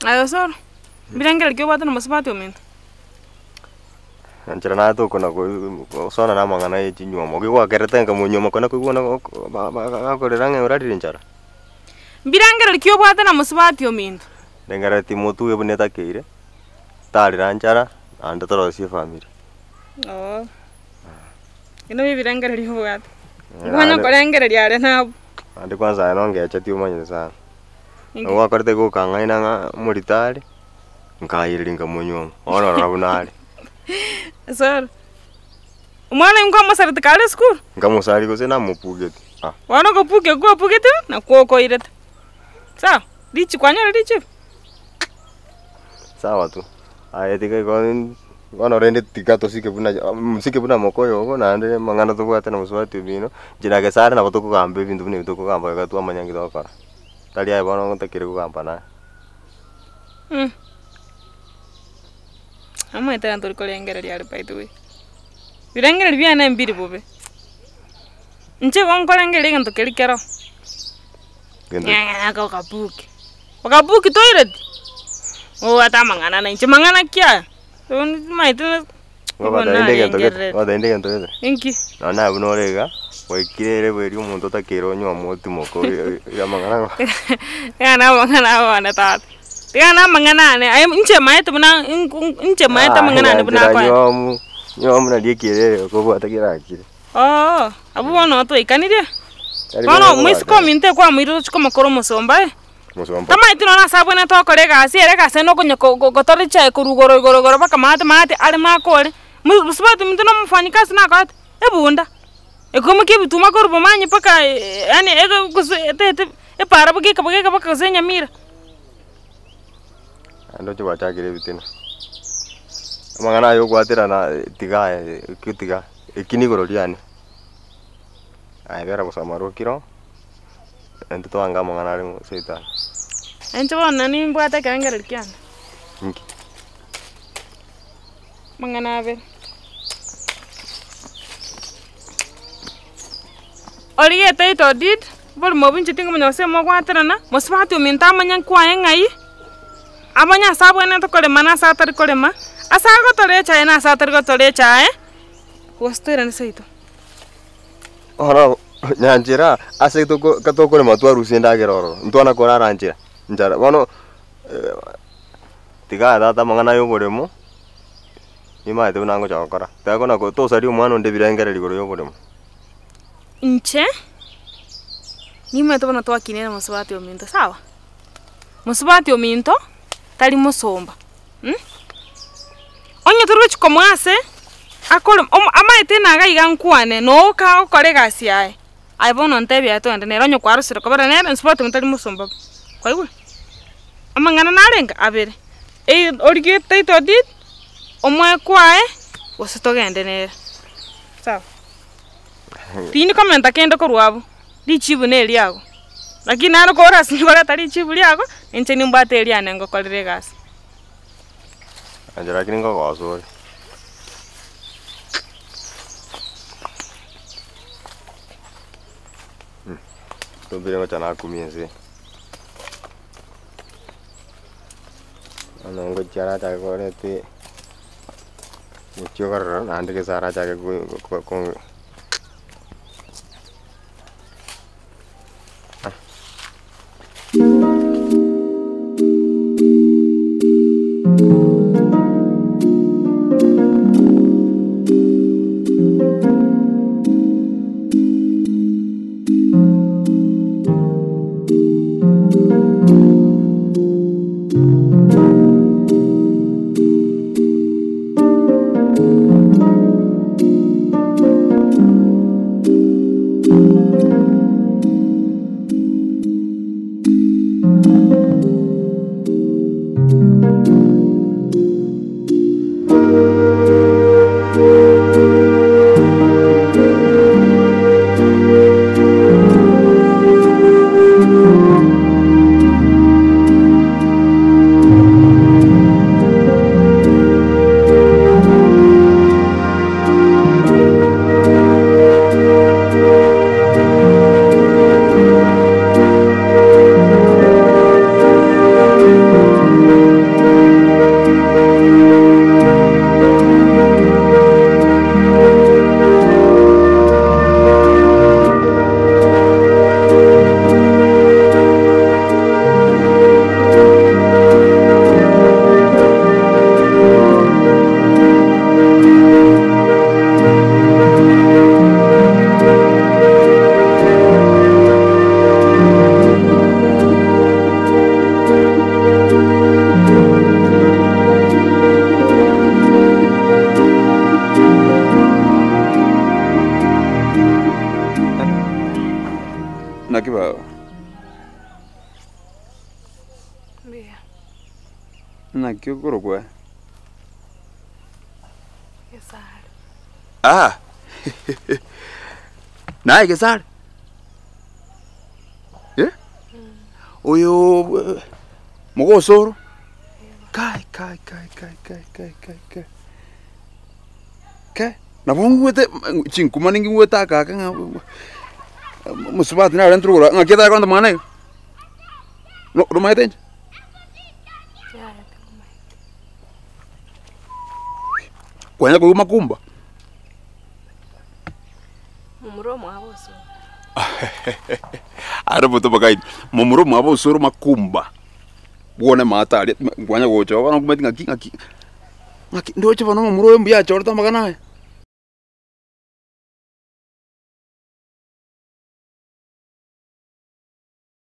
Aye Osoro, mbirengererio ki obwate na omosubati ominto? Enchera naye tokona gosana na amang'ana ya chinywomo, oki gwakerete nka monywomo kona koigwa na goko ba- ba gakorera ng'a orarire enchara. Mbirengererio ki obwate na mosubati ominto? Ndengerereti motuge buna etakeire, tarera nchara, naende torosie efamiri. Oo, ebi nabio ebirengererio obwate. Nkonya korengereria are nabwo. Naende kwanza aye nongechetie omanyete sana. Nabo gwakorete iga okang'aina ng'a omorito are, nkayereria nkamonyuoma, bono rora buna are. Osoro, omwana oyo nkwamosaretie kare esukuru? Nkamosaria gose namopugeti, ah. Bono okopukia okwo kwapugete nakwo okoirete, sawa? Richi kwanyora richibu? Sawa tu, aye tiga igo bono rende tiga tosike buna mosike buna mokoyo ogo naende amang'ana tobwate na mosubati omino, inche na gesare nabo tokogamba ebinto buna ebi tokogamba iga twamanya nki togokora. Tari aye bono ntakire kogamba naye. Omanyete ng'a ntori korengereria are by the way. Birengererio biane mbiri bobe, inche igo nkorengereria egento keria kero, Gento aka okabuki, okabuki toireti, obwate amang'ana nainche, mang'ana ki aya? Omanyete. Ngobatebia egento gete, ngobatebia egento gete. Inki? Nonya naye buna ore iga, gwaikire ere bweri omonto otakeire onywe omotimoka oria amang'ana ng'a. Tiga na amang'ana ane tata, tiga na amang'ana ane, aye inche maete buna inche maete amang'ana ane buna akoenda. Nyomu, nyomu nari ekielele okobwata kerakire. Oo, abwo bono twaikanire? Tari Bono buna omoiseke kobwata. ominto ekwamoire ochi komokora omosomba eh. Mosomba. Tamaeti nonya ase abwenerete gokora egasi, ere egasi eye nokonya ko- ko- gotora echae korwa igoro igoro igoro mpaka maate maate are makore, mo mosubati ominto na omofanyikazi nakorete ebunda, ekoimokia ebituma korwa bomanyi mpaka yaani ege gose etaete epara bogeka bogeka mpaka gose enyamira. Naende oche gwachakire ebitina. Amang'ana aya okwaterana tiga aye ekio tiga, eki nigoro riane, aye bera gosoma rokiro. Intwe twange amang'ana are ng'o Saitani. Inche bono nimbwate ekerengererio kiane. Inki? Amang'ana abere. Origie etitle deed, oborimo obwo inche tingomanya gose mogwaterana, mosubati ominto amanye nkwaye ng'ai, amanye ase abwenerete korema na ase atari korema, ase agotora echae na ase atari gotora echae, gose toirane seito. Bono nyanchera ase toko tokorema twarusia endagera ororo, ntwana korara nchera nchara. Bono tiga tata amang'ana ya oboremo, nimanyete buna ngocha gokora, tiga kona tosaria omwana onde ebirengererio igoro ya oboremo. Inche, nimanyete bono twakinire mosubati ominto sawa? Mosubati ominto, tari mosomba. Onye torochi komoa ase akore omo amaete naga iga nkwane noka agokora egasi yaye, aye bono ntebi aye togende nere onye kwarosire kobera nere nsubati omonto tari mosomba bo, kwaigure? Amang'ana narenge abere, ei origie title deed, omoe kwaye, gose togende nere, sawa. Tindi komenta kende korwa abwo. Richibu neriago, lakini naro korasinywe koreta richibu riago, inche nimbwate eriane ngokorera egasi. Inche lakini ngogosa ore. Tombire ngocha nakumia ense. Bono ngochia arachake koreta gochia korora naende gese arachake ko- ko. Naki okorokwa aye? Gesare. Ah, naye Gesare? Eh? Oyo mogosoro? Kai kai kai kai kai kai kai kai. Kai, nabo ngwete chinkuma ninki ngwete aka aka ng'a omosubati narentire igoro ng'aki etari korenta mang'ana ayio? Nomanyete inche? Yaya tingomanyeti. Kwanya koigwa makumba? Momura omwabo osoro. Are omonto omogeni, momura omwabo osoro makumba, bwone maate aria, kwanya gocha bono nkomanyeti ng'aki ng'aki ng'aki ndoche bono omomura oyo mbuya achorete amagena aya.